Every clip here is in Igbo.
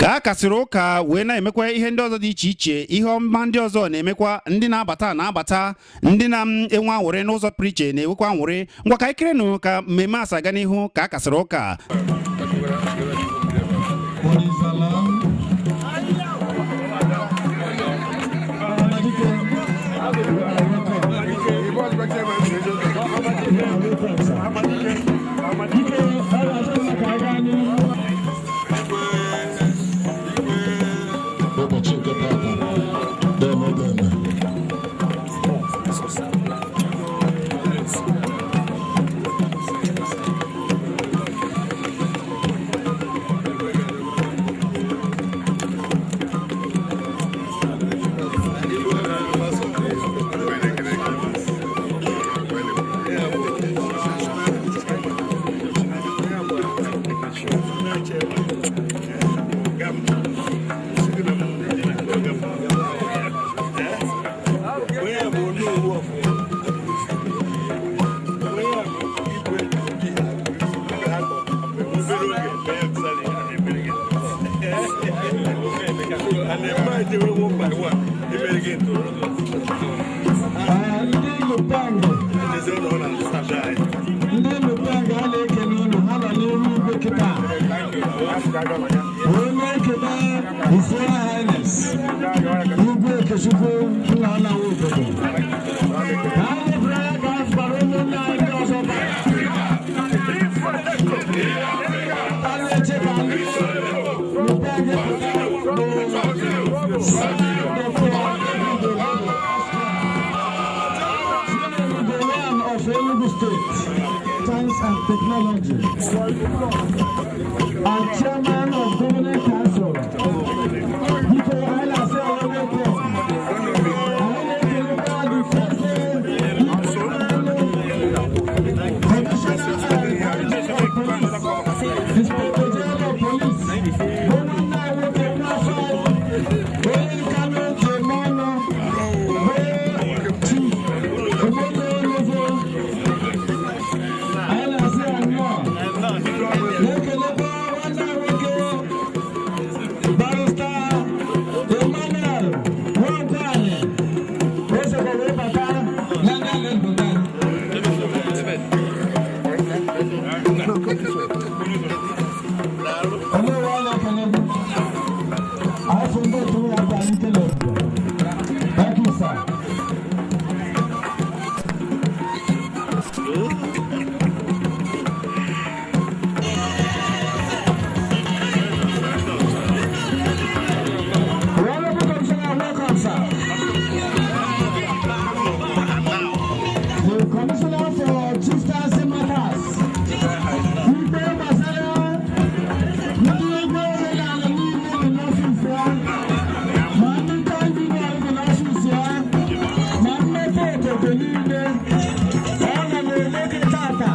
Ka a kasịrị ụka wee na-emekwa ihe ndị ọzọ dị iche iche, ihe ọma ndị ọzọ na-emekwa, ndị na-abata na-abata, ndị na-enwe anwụrị n'ụzọ pụrụ iche na-enwekwa anwụrị. Ngwa, ka anyị kirenụ ka mmemme a si aga n'ihu ka a kasịrị ụka. Ụbọchị nke tata deme deme. Ndị Lupeng, ndị Lupeng, a na-ekele unu. Ha nọ n'ihu igwe kịta wee na-ekele His Royal Highness Igwe Okechukwu nna nna obodo. Ha nyefere ya ka a fụkwara ụmụnne anyị ndị ọzọ bara. A na-eche ka ndị Lupeng pụta bụ Dr. The one of Enugu State, Science and Technology, and Chairman of Governing Council. Biko, anyị na-asị ya welcome. Anyị na-ekelekwa the first Commissioner and IG of Police, Inspector General of Police, bụ nwanne anyị nwoke n'afọ onye Nkanụ ji eme ọnụ, bụ Chief Omoto Olovo. Anyị na-asị ya nnọọ. Na-ekelekwa nwanne anyị nwoke, Barrister Emmanuel Nwankwo, o sokwa wee bata na ndị ala obodo anyị. Olee anyị na-ekele gị? Anyị fụ ndị otu ya ka anyị kele obodo. Thank you, sir. Honorable Commissioner, welcome, sir. The Commissioner for Chieftaincy Matters. Ikpe gbasara ndị igwe omenala niile dị n'ọfịs ya, ma ndị town union dị n'ọfịs ya, ma mmepe obodo niile, ọ nọ n'Omeke tata.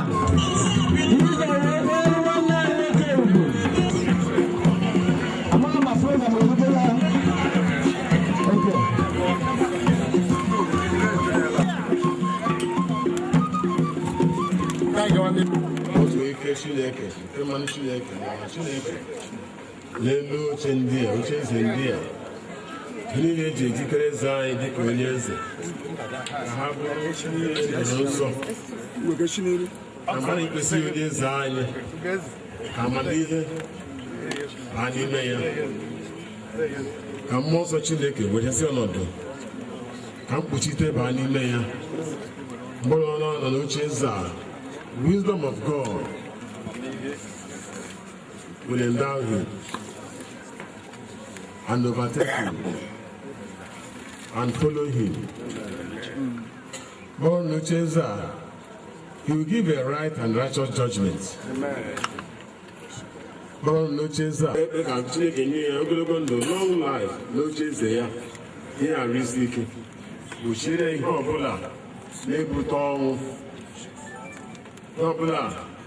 Ụzọ wee kwanyere nwanne anyị nwoke ugwu. Amaghị ma program erutela. Okay. Otu ike Chineke, mmanụ Chineke na Chineke n'elu oche ndị a, oche eze ndị a, ihe niile eji ejikere eze anyị dịka onye eze, ka ha bụrụ doro nsọ, ka mmadụ ikpesi onye eze anyị, ka amamihe baa n'ime ya, ka mmụọ nsọ Chineke weresị ọnọdụ, ka mkpuchite baa n'ime ya. Mgbe ọ nọ n'oche eze a, wisdom of God will endow him and overtake him and follow him. Bụrụ n'oche eze a, he will give a right and righteous judgment. Bụrụ n'oche eze a, ekpe ka Chineke nye ya ogologo ndụ, long life, n'oche eze ya, ihe arụ isi ike, gbochiere ihe ọbụla na-ebute ọnwụ, ihe ọbụla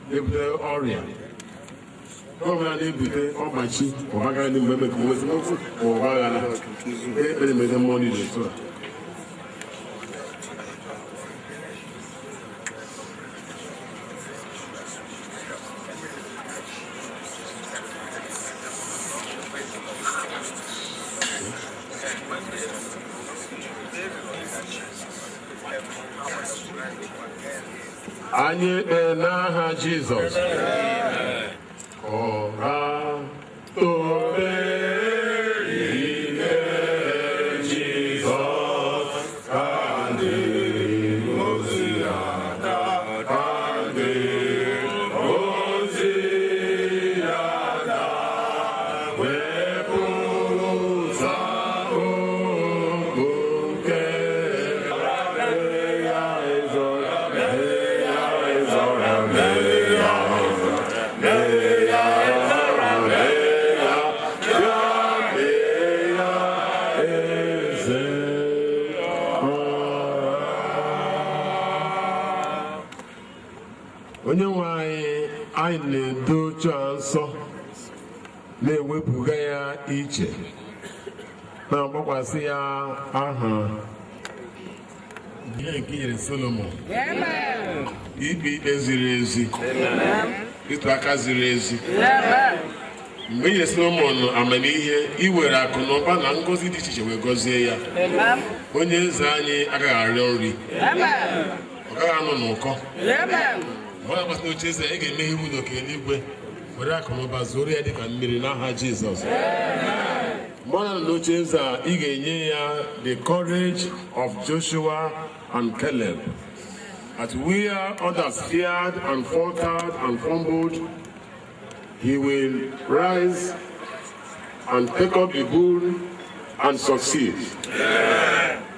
na-ebute ọrịa, ihe ọbụla na-ebute ọgbachi, ọgbagara n'ime mgbe esemokwu ma ọgba aghara. Ekpere mede mmụọ niile otu a. Anyị ekpe n'aha Jizọs. Ọra tobe ime Jizọs, ka ndị ozi ya da, ka ndị ozi ya da, wepụta okwu nke ya ezora, ya ezora, ya ya ya ya eze. Onye nwe anyị, anyị na-edo oche a nsọ, na-ewepụga ya iche, na-agbakwasị ya aha ihe nke i nyere Solomon, ikpe ikpe ziri ezi, ịtụ aka ziri ezi. Mgbe e nyere Solomon amamihe, iwere akụ na ụba na ngọzi dị iche iche wee gọzie ya, onye eze anyị agaghị arịọ nri, ọ gaghị anọ n'ụkọ. Ọ ga-agbasa n'oche eze, ị ga-emeghe iwu n'oke eluigwe, were akụ na ụba zuoro ya dịka mmiri n'aha Jizọs. Mgbe ọ nọ n'oche eze a, ị ga-enye ya the courage of Joshua and Caleb. At where others feared and faltered and fumbled, he will rise and take up the bull and succeed.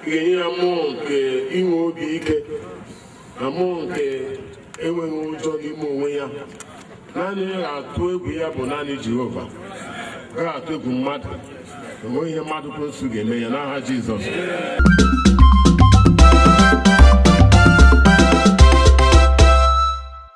Ị ga-enye ya mmụọ nke inwe obi ike na mmụọ nke enweghị ụjọ n'ime onwe ya. Naanị onye ga-atụ egwu ya bụ naanị Jehova. Ọ gaghị atụ egwu mmadụ. Enweghị ihe mmadụ kwesị ga-eme ya n'aha Jizọs.